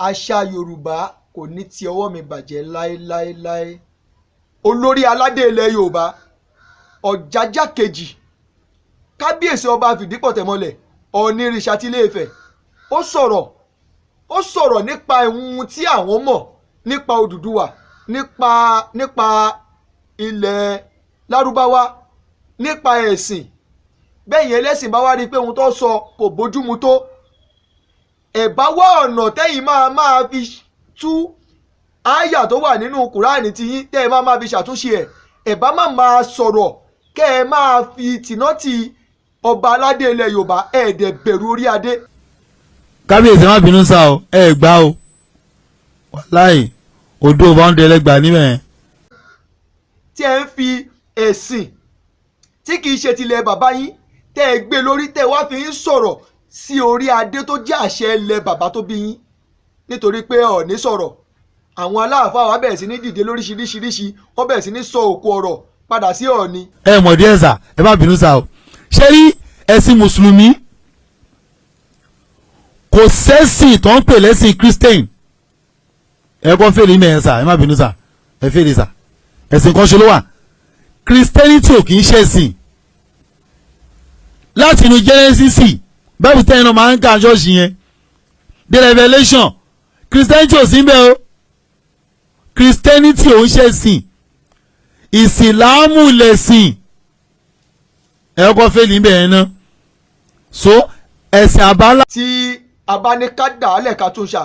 Àṣà Yorùbá kò ní ti ọwọ́ mi bàjẹ́ láéláéláé. Olórí aládé ilẹ̀ Yorùbá, Ọ̀jájá kejì, Kábíyèsí Ọba Fìdípọ̀tẹ̀mọlẹ̀ Ọ̀nìrìṣà tí Ilé-Ifẹ̀, ó sọ̀rọ̀, ó sọ̀rọ̀ nípa ohun tí àwọn mọ̀ nípa Odùduwà, nípa ilẹ̀ Lárúbáwá, nípa ẹ̀sìn. Bẹ́ẹ̀ yẹn, ẹlẹ́sìn bá wá rí i pé ohun tó sọ kò bójúmu tó, ẹ̀ bá wá ọ̀nà tẹ́yìn máa fi tú àyà tó wà nínú Kùránì tiyín, tẹ́ ẹ máa fi ṣàtúnṣe ẹ̀. Ẹ̀ bá má máa sọ̀rọ̀ kẹ́ ẹ máa fi tìǹtì ọba aládé ilẹ̀ Yorùbá. Ẹ̀ dẹ̀ bẹ̀rù orí adé. Kábíyèsí, má bínú sá o, ẹ gbá o. Wàláì, odò ọba ń dẹlẹgbà níbẹ̀. Tí ẹ ń fi ẹ̀sìn tí kì í ṣe tilẹ̀ bàbá yín tẹ́ ẹ gbé lórí, tẹ́ ẹ wá fi ń sọ̀rọ̀ sí orí adé tó jẹ́ àṣẹ ilẹ̀ bàbá tó bí yín, nítorí pé Ọ̀ọ́ni sọ̀rọ̀, àwọn aláàfáà wa bẹ̀rẹ̀ sí ní dìde lóríṣiríṣiríṣi, wọ́n bẹ̀rẹ̀ sí ní sọ òkú ọ̀rọ̀ padà sí Ọ̀ọ́ni. Ẹ mọ̀ díẹ̀ sà, ẹ má bínú sá o. Ṣé rí ẹ̀sìn Mùsùlùmí, kò sẹ́sìn tó ń pè lẹ́sìn Christian. Ẹ kọ́ fèrè mẹ́rin sà, ẹ má bínú sà, ẹ fèrè sà. Ẹ̀sìn kan ṣe ló wà. Christianity ò kì í ṣẹ̀sìn. Láti inú Genesis, bẹ́ẹ̀ tẹ́yìn náà máa ń kà ṣọ́ọ̀ṣì yẹn, the Revelation, Christianity ò sí bẹ́ẹ̀ o. Christianity ò ń ṣẹ̀sìn, Ìsìlámù lẹ̀sìn. Ẹ kọ́ fèrè mẹ́rin náà. So ẹ̀sìn àbálá. Tí a bá ní ká dà á lẹ̀, ká tún ṣà,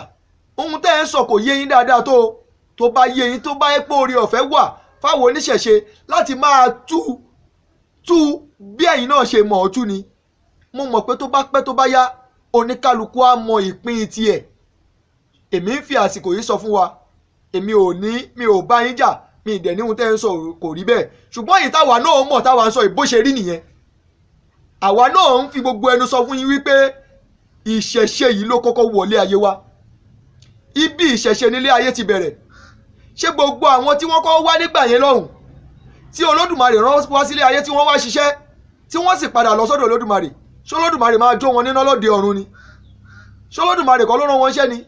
ohun tẹ́ ẹ ń sọ kò yé yín dáadáa. Tó bá yé yín, tó bá yẹ pé oore ọ̀fẹ́ wà fáwọn oníṣẹ̀ṣe láti máa tú tú bí ẹ̀yin náà ṣe mọ̀ ọ́ tú ni, mo mọ̀ pé tó bá pẹ́, tó bá yá, oníkálukú á mọ ìpín tiẹ̀. Èmi ń fi àsìkò yìí sọ fún wa, èmi ò ní, mi ò bá yín jà, mi ì dẹ̀ ní ohun tẹ́ ń sọ kò rí bẹ́ẹ̀. Ṣùgbọ́n èyí táwa náà mọ̀, táwa ń sọ ìbó ṣe rí nìyẹn. Àwa náà ń fi gbogbo ẹnu sọ fún yín wípé ìṣẹ̀ṣe yìí ló kọ́kọ́ wọlé ayé wa. Ibi ìṣẹ̀ṣe nílé ayé ti bẹ̀rẹ̀. Ṣé gbogbo àwọn tí wọ́n kọ́ wá nígbà yẹn lọ́hùn, tí Olódùmarè rán wá sílé ayé, tí wọ́n wá ṣiṣẹ́, tí wọ́n sì padà lọ sọ́dọ̀ Olódùmarè, ṣé Olódùmarè máa jó wọn níná lóde ọ̀run ni? Ṣé Olódùmarè kọ́ ló rán wọn ṣẹ́ ni?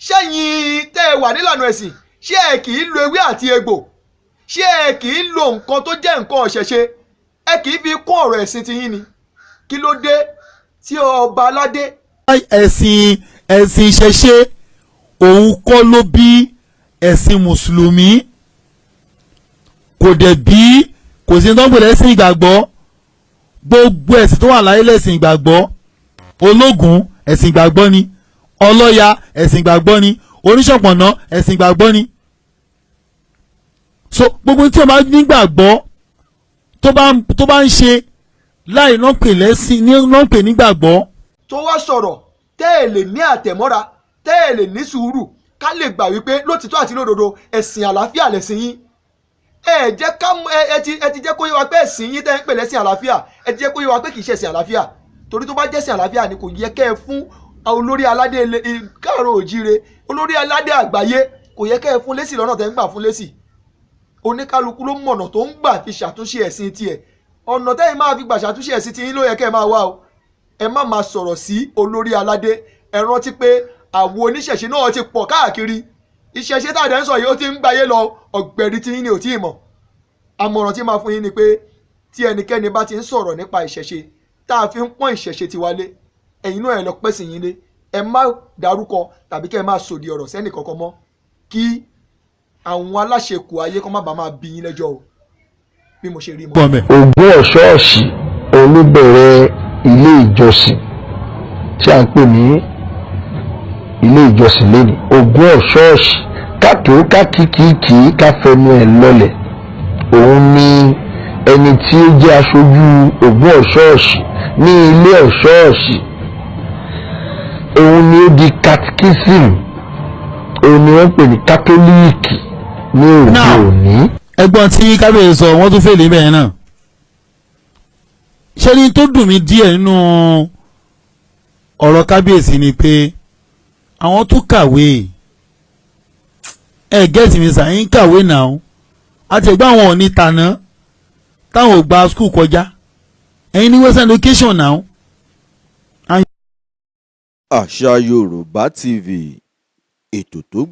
Ṣẹ́yìn tẹ́ ẹ wà nílànà ẹ̀sìn, ṣé ẹ kì í lo ewé àti egbò? Ṣé ẹ kì í lo nǹkan tó jẹ́ nǹkan ọ̀ṣẹ̀ṣe? Ẹ kì í fi kún ọ̀rọ̀ ẹ̀sìn tiyín ni? Kí ló dé tí ọba aládé Ẹ̀sìn ìṣẹ̀ṣe, òun kọ́ ló bí ẹ̀sìn Mùsùlùmí. Kò dẹ̀ bí, kò sí ní tó ń pè lẹ́sìn ìgbàgbọ́. Gbogbo ẹ̀sìn tó wà láyé lẹ́sìn ìgbàgbọ́. Ológun, ẹ̀sìn ìgbàgbọ́ ni. Ọlọ́ya, ẹ̀sìn ìgbàgbọ́ ni. Oníṣọ̀pọ̀nà, ẹ̀sìn ìgbàgbọ́ ni. So gbogbo tí o bá nígbàgbọ́, tó bá ń ṣe láì náà pè lẹ́sìn ní náà pè nígbàgbọ́. Tó wá sọ̀rọ̀, tẹ́ ẹ lè ní àtẹ̀mọ́ra, tẹ́ ẹ lè ní sùúrù, ká lè gbà wípé lótìtọ́ àti lódodo, ẹ̀sìn àlàáfíà lẹ̀sìn yín. Ẹ jẹ́ ká ẹ ti jẹ́ kó yé wa pé ẹ̀sìn yín tẹ́ ń pè lẹ́sìn àlàáfíà, ẹ ti jẹ́ kó yé wa pé kì í ṣe ẹ̀sìn àlàáfíà, torí tó bá jẹ́sìn àlàáfíà ni, kò yẹ kẹ́ ẹ fún olórí aládé káàró òjíire, olórí aládé àgbáyé, kò yẹ kẹ́ ẹ fún lésì lọ́nà tẹ́ ń gbà fún lésì. Oníkálukú ló mọ̀nà tó ń gbà fi ṣàtúnṣe ẹ̀sìn tiẹ̀. Ọ̀nà tẹ́yìn máa fi gbà ṣàtúnṣe ẹ̀sìn tiyín ló yẹ kẹ́ ẹ máa wá o. Ẹ má máa sọ̀rọ̀ sí olórí aládé. Ẹ rántí pé àwọn oníṣẹ̀ṣe náà ti pọ̀ káàkiri. Ìṣẹ̀ṣe tá a dẹ̀ ń sọ yìí, ó ti ń gbáyé lọ. Ọ̀gbẹ̀rì tí yín ni ò tí ì mọ̀. Àmọ̀ràn tí máa fún yín ni pé tí ẹnikẹ́ni bá ti ń sọ̀rọ̀ nípa ìṣẹ̀ṣe tá a fi ń pọ́n ìṣẹ̀ṣe tiwa lé, ẹ̀yin náà ẹ lọ pẹ́ sí yín lé. Ẹ má dárúkọ tàbí kẹ́ ẹ má sòdì ọ̀rọ̀ sẹ́nì kankan mọ́, kí àwọn aláṣekù ayé kọ́ má bàa máa bí yín lẹ́jọ́ o. Bí mo ṣe rí mọ́. Ògún ọ̀ṣọ́ọ̀ṣì, òun ló bẹ̀rẹ̀ ilé ìjọsìn tí a ń pè ní ilé ìjọsìn lẹ́nu. Ògún ọ̀ṣọ́ọ̀ṣì, kátó kákìkìkì ká fẹnu ẹ̀ lọlẹ̀, òun ni ẹni tí ó jẹ́ aṣojú Ògún ọ̀ṣọ́ọ̀ṣì ní ilé ọ̀ṣọ́ọ̀ṣì. Òun ni ó di catechism, òun ni wọ́n pè ní Kátólíìkì ní òde òní. Ẹ̀gbọ́n tí kábíyèsí sọ, wọ́n tún fèlè bẹ́ẹ̀ náà. Ṣé ní tó dùn mí díẹ̀ nínú ọ̀rọ̀ kábíyèsí ni pé àwọn tó kàwé, ẹ get mi sà, ń kàwé náà àti ẹ̀gbọ́n àwọn òní tàná táwọn ò gba school kọjá. Ẹ̀yin ní western education náà. Àṣà Yorùbá TV. Ètò tó.